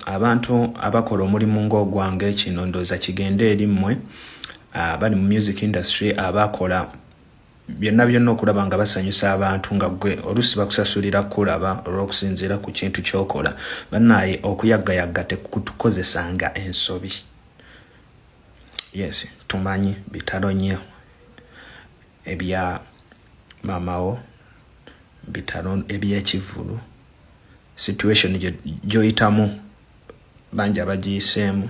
Abantu abakola omulimu ng'ogwange, kino ndowooza kigende eri mmwe abali mu music industry, abakola byonna byonna okulaba nga basanyusa abantu, nga gwe oluusi bakusasulira kulaba olw'okusinziira ku kintu ky'okola. Bannaaye, okuyaggayagga tekutukozesanga ensobi. Yes, tumanyi bitalo nnyo ebya maamawo, bitalo ebyekivvulu. Situation gy'oyitamu bangi abagiyiseemu,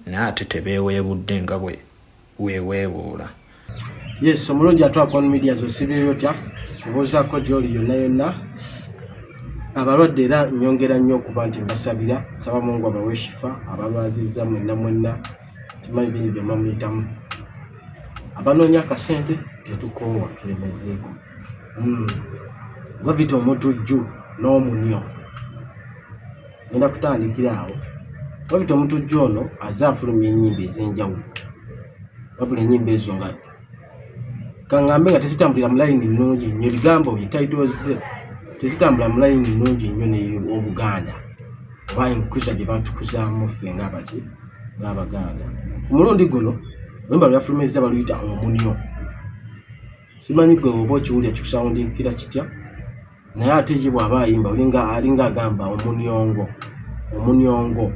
naye ate tebeeweebudde nga bwe weeweebuula. Yes, omulungi atwala One Media, osiibyeyo otya? Obuuzaako gy'oli yonna yonna. Abalwadde era nyongera nnyo okuba nti mbasabira, nsaba Mungu abawe shifa. Abalwazizza mwenna mwenna, kimanyi bingi byemma muyitamu. Abanoonya akasente, tetukoowa, tulemezeeko. Gravity Omutujju n'omunyo, ngenda kutandikira awo. Gravity Omutujju ono aze afulumya ennyimba ez'enjawulo, wabula ennyimba ezo nga kaŋŋambe nga tezitambulira mu layini nnungi nnyo. Ebigambo bye, titles ze tezitambula mu layini nnungi nnyo n'Obuganda oba enkuza gye batukuzaamu ffe ng'abaki, ng'Abaganda. Ku mulundi guno oluyimba lwe yafulumizza baluyita Omunyo. Simanyi gwe oba okiwulira kikusawundikira kitya, naye ate ye bw'aba ayimba olinga alinga agamba omunyongo, omunyongo,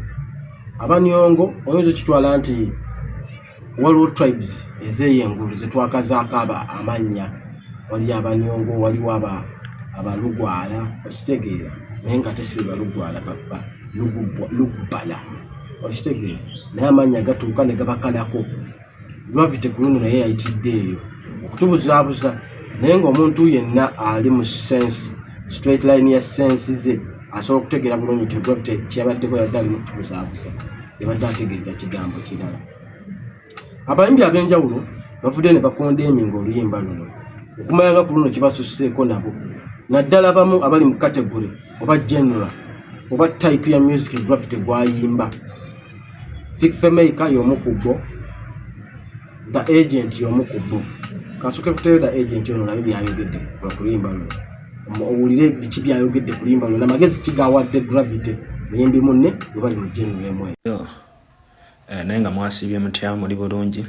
abanyongo. Oyinza okitwala nti waliwo tribes ezeeyo engulu zetwakazaako aba amannya, waliyo abanyongo, waliwo aba abalugwala, okitegeera? Naye nga ate si be balugwala, baba lugbala, okitegeera? Naye amannya gatuuka ne gabakalako. Gravity ku luno naye yayitidde eyo okutubuzaabuza, naye ng'omuntu yenna ali mu sense, straight line ya sense ze, asobola okutegeera bulungi nti Gravity kyeyabaddeko yadde ali mu kutubuzaabuza, yabadde ategeeza kigambo kirala. Abayimbi ab'enjawulo bavuddeyo ne bakondeeminga oluyimba luno okumanya nga ku luno kibasusseeko nabo, naddala abamu abali mu category oba genre oba type ya music Gravity gwayimba. Fik Fameica y'omu ku bo, The Agent y'omu ku bo. Kasooke kuteyo The Agent ono, olabe byayogedde ku luyimba luno, owulire biki byayogedde ku luyimba luno, amagezi kigawadde Gravity muyimbi munne bwe bali mu genre emu. Naye nga mwasiibye mutya? Muli bulungi?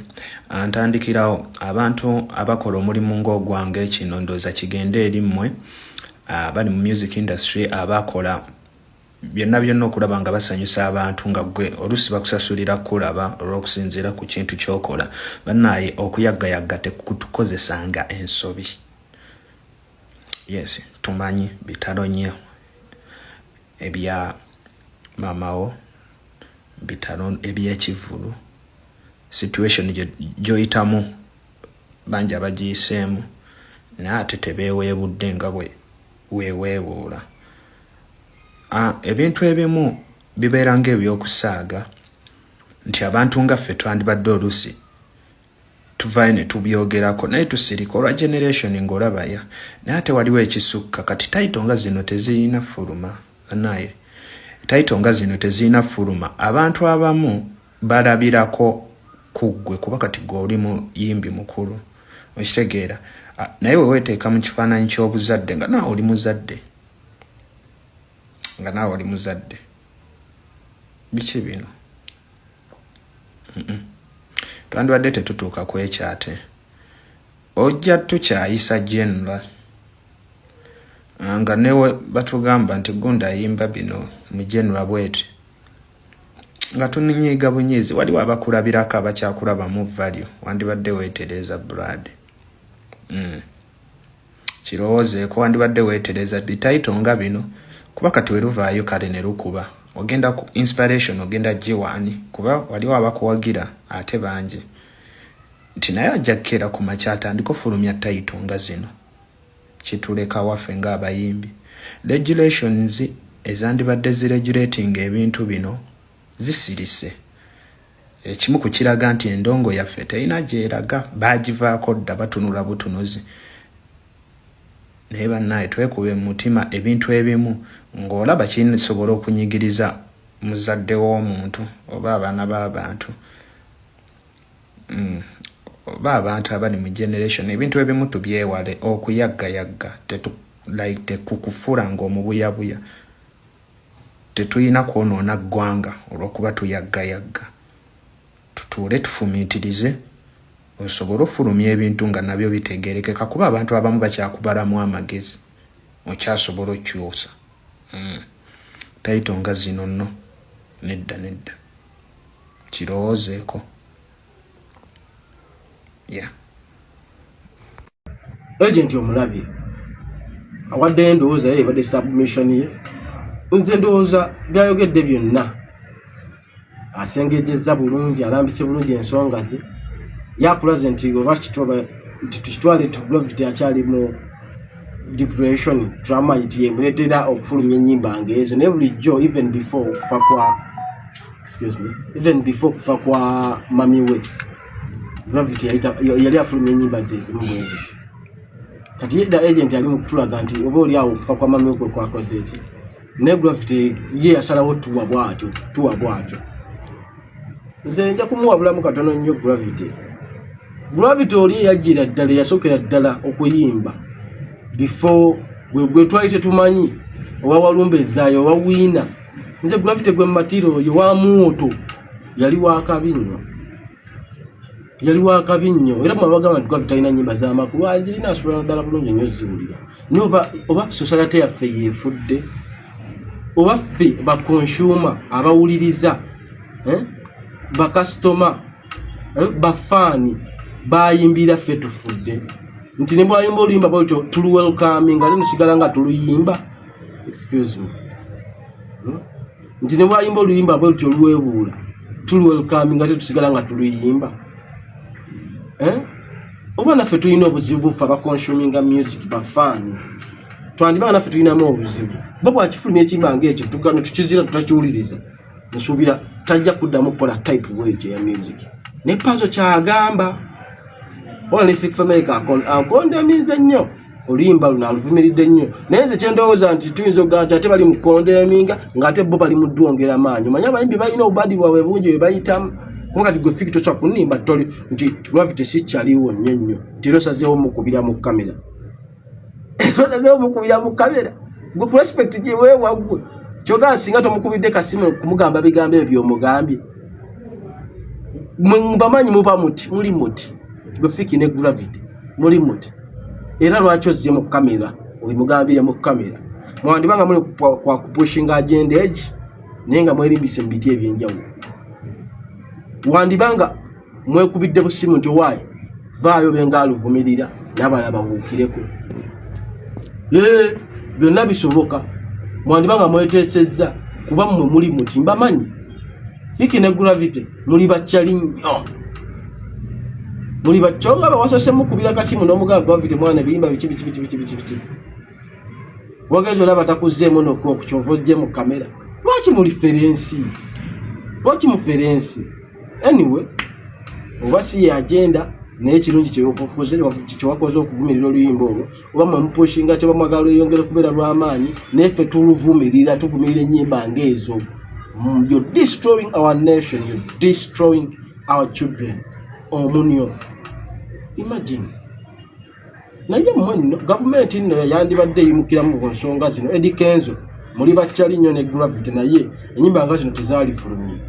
Ntandikirawo abantu abakola omulimu ng'ogwange, kino ndowooza kigende eri mmwe abali mu music industry, abakola byonna byonna okulaba nga basanyusa abantu, nga gwe oluusi bakusasulira kulaba olw'okusinziira ku kintu ky'okola. Bannaaye, okuyaggayagga tekutukozesanga ensobi. Yes, tumanyi bitalo nnyo ebya maamawo, bitalo ebyekivvulu. Situation gy'oyitamu bangi abagiyiseemu, naye ate tebeeweebudde nga bwe weeweebuula. Ebintu ebimu bibeera ng'ebyokusaaga nti abantu nga ffe twandibadde oluusi tuvaayo ne tubyogerako, naye tusirika olwa generation ng'olabaya, naye ate waliwo ekisukka. Kati title nga zino tezirina fuluma, naye title nga zino tezirina fuluma. Abantu abamu balabirako ku ggwe, kuba kati gwe oli muyimbi mukulu, okitegeera? Naye we weeteeka mu kifaananyi ky'obuzadde, nga naawe oli muzadde, nga naawe oli muzadde, biki bino? Twandibadde tetutuuka ku ekyo. Ate ojja tukyayisa genre nga newe batugamba nti gundi ayimba bino mu genre bweti, nga tunyiiga bunyiizi. Waliwo abakulabirako, abakyakulabamu value. Wandibadde weetereeza, brad. Kirowoozeeko, wandibadde weetereza bi title nga bino, kuba kati weruvaayo kale ne lukuba, ogenda ku inspiration, ogenda giwaani, kuba waliwo abakuwagira ate bangi nti naye ajja kukeera ku makya atandika ofulumya title nga zino. Kituleka waffe ng'abayimbi. Regulations ezandibadde ziregulating ebintu bino zisirise. Ekimu ku kiraga nti endongo yaffe terina gyeraga, baagivaako dda, batunula butunuzi. Naye bannaye, twekube mu mutima. Ebintu ebimu ng'olaba kisobola okunyigiriza muzadde w'omuntu oba abaana b'abantu, oba abantu abali mu generation, ebintu ebimu tubyewale. Okuyaggayagga like tekukufuula ng'omubuyabuya. Tetulina kwonoona ggwanga olw'okuba tuyaggayagga. Tutuule tufumiitirize osobole ofulumya ebintu nga nabyo bitegeerekeka kuba abantu abamu bakyakubalamu amagezi okyasobola okyusa. Title nga zino nno nedda nedda. Kirowoozeeko. Yeah. Agent omulabye awaddeyo endowooza ye, ebadde submission ye. Nze ndowooza byayogedde byonna asengejezza bulungi, alambise bulungi ensonga ze. Yakulaze nti oba nti tukitwale nti Gravity akyali mu depression, trauma nti yemuleetera okufulumya ennyimba ng'ezo. Naye bulijjo even before okufa kwa, excuse me, even before okufa kwa mami we, Gravity yali afulumya ennyimba ze ezimu bwe ziti. Kati ye the agent ali mu kutulaga nti oba oli awo okufa kwa mami we kwe kwakoze eki, naye Gravity ye yasalawo tuwa bw'atyo, tuwa bw'atyo. Nze nja kumuwabulamu katono nnyo Gravity. Gravity oli eyajjira ddala, eyasookera ddala okuyimba before gwe twali tetumanyi, owa walumba ezaayo, owa wiina. Nze Gravity gwe mmatira oyo wa mwoto, yali wakabi nnyo, yali wakabi nnyo. Era mwe bagamba nti Gravity talina nnyimba z'amakulu, azirina, asobola ddala bulungi nnyo ziwulira. Naye oba society yaffe yeefudde, oba ffe baconsumer abawuliriza, bakasitoma, bafaani bayimbira ffe tufudde nti ne bwayimba oluyimba bwetyo tuluwelcominga ate tusigala nga tuluyimba, excuse me, Nti ne bwayimba oluyimba bwetyo oluweebuula tuluwelcominga ate tusigala nga tuluyimba, eh? Oba naffe tulina obuzibu buffe abaconsuminga music, bafaani, twandiba naffe tulinamu obuzibu. Bo bwakifulumya ekiyimba ngaekyo tukizira, tutakiwuliriza, nsuubira tajja kuddamu kukola type bwetyo eya music. Ne Pazo kyagamba ola ne Fik Fameica akondeminze nnyo oluyimba luno, aluvumiridde nnyo. Naye nze kyendowooza nti tuyinza okugamba nti ate bali mu kondeminga ng'ate bo bali mu ddwongera maanyi. Omanyi abayimbi balina obubadi bwabwe bungi bwe bayitamu, kuba kati gwe Fik tosobola kunimba toli nti Gravity si kyaliwo nnyo nnyo, nti era osazeewo mukubira mu kamera, osazeewo mukubira mu kamera. Gwe ku respect gyeweewa gwe kyogamba singa tomukubidde kasimu kumugamba bigambo ebyo byomugambye. Mbamanyi muba muti, muli muti, gwe Fiki ne Gravity muli muti. Era lwaki ozze mu kamera obimugambire mu kamera? Mwandiba nga muli kwa kupushinga agenda egi, naye nga mwerimbise mu biti ebyenjawulo. Wandiba nga mwekubidde busimu nti owaayi vaayo benga aluvumirira n'abalala babuukireko. Byonna bisoboka. Mwandiba nga mweteesezza kuba mmwe muli muti. Mbamanyi Fiki ne Gravity muli bakyali nnyo, muli bakyo nga bawasose mukubira kasimu n'omugaba Gravity mwana ebiyimba biki biki biki biki biki biki, wagezi olaba takuzzeemu nokukyova ojje mu kamera. Lwaki muli ferensi? Lwaki muferensi? Anyway, oba si ye agenda, naye ekirungi kyewakoze okuvumirira oluyimba olwo, oba mwemupushinga kyoba mwagala lweyongere kubeera lw'amaanyi, naye ffe tuluvumirira, tuvumirira ennyimba ng'ezo. You're destroying our nation, you're destroying our children. Omunyo, imagine. Naye mmwe nno gavumenti nno yandibadde eyimukiramu ku nsonga zino. Eddy Kenzo muli bakyali nnyo ne Gravity, naye ennyimba nga zino tezaalifulumye.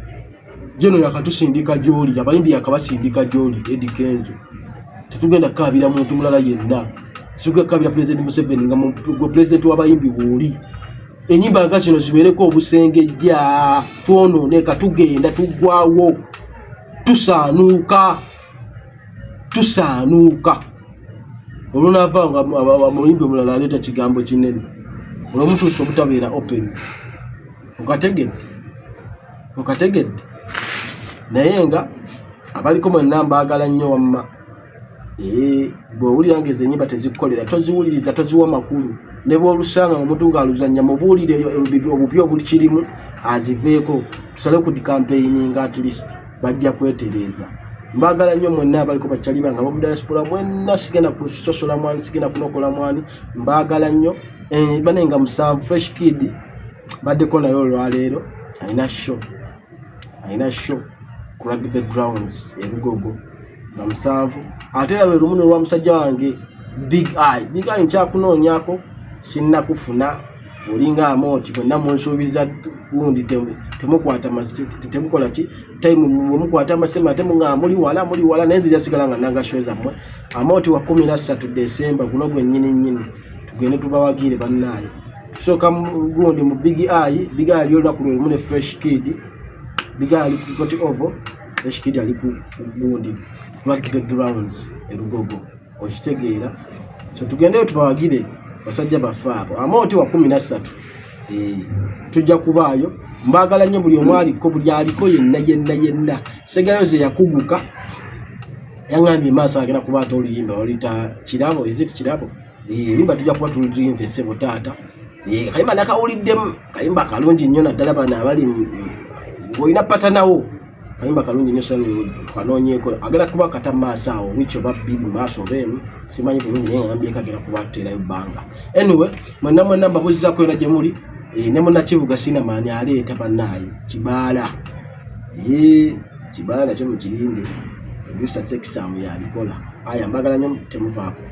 Geno yakatusindika gy'oli, abayimbi yakabasindika gy'oli. Eddy Kenzo, tetugenda kukaabira muntu mulala yenna, tetugenda kukaabira Pulezidenti Museveni nga gwe pulezidenti w'abayimbi bw'oli. Ennyimba nga zino zibeereko obusengejja, twonooneka, tugenda tuggwawo, tusaanuuka, tusaanuuka. Olunaava nga omuyimbi omulala aleeta kigambo kinene, olwomutuusa obutabeera open. Okategedde? Okategedde? Naye nga abaliko mwenna mbaagala nnyo. Wamma bw'owulira nga ezo ennyimba tezikukolera, toziwuliriza, toziwa makulu. Ne bw'olusanga omuntu ng'aluzannya, mubuulire obubi obukirimu aziveeko, tusale ku campaigning, at least bajja kwetereeza. Mbaagala nnyo mwenna abaliko bakyali bange abamu diaspora mwenna, sigenda kusosola mwani, sigenda kunokola mwani, mbaagala nnyo. Bane nga 7 Fresh Kid baddeko naye olwaleero alina show, alina show ku Rugby Grounds e Lugogo nga 7. Ate era lwe lumu n'olwa musajja wange Big Eye. Big Eye, nkyakunoonyako, sinnakufuna. Olinga amooti mwenna munsuubiza gundi, temukwata, temukola ki time mukwata amasimu ate nga muli wala, muli wala, naye nzija sigala nga nanga show zammwe. Amooti wa 13 Desemba guno gwennyini nnyini, tugende tubawagire bannaaye. Tusooka gundi mu Big Eye. Big Eye ali olunaku lwe lumu ne Fresh Kid. Big Eye ali ku Kikoti Oval, Fresh Kid ali ku gundi Rugby Grounds e Lugogo, okitegeera? So tugendeyo tubawagire basajja baffe abo. Amooti wa 13, tujja kubaayo. Mbaagala nnyo buli omu aliko, buli aliko yenna yenna yenna. Segayo ze yakuguka yaŋŋambye maaso agenda kuba ate oluyimba oluyita Kirabo. Is it Kirabo? Oluyimba tujja kuba tululinze, ssebo taata. Kayimba nakawuliddemu, kayimba kalungi nnyo, naddala bano abali ng'olina patanawo. Kayimba kalungi nnyo, sani tukanoonyeeko. Agenda kuba kata maaso awo wiiki oba 2 maaso oba emu, simanyi bulungi, naye ngambye kagenda kuba tuteerayo bbanga. Anyway, mwenna mwenna mbabuuzizaako yona gye muli. Ne munnakibuga Sinamaani aleeta bannaaye kibaala. Kibaala nakyo mukirinde, producer Sexam yabikola. Aya, mbagala nnyo, temuvaako.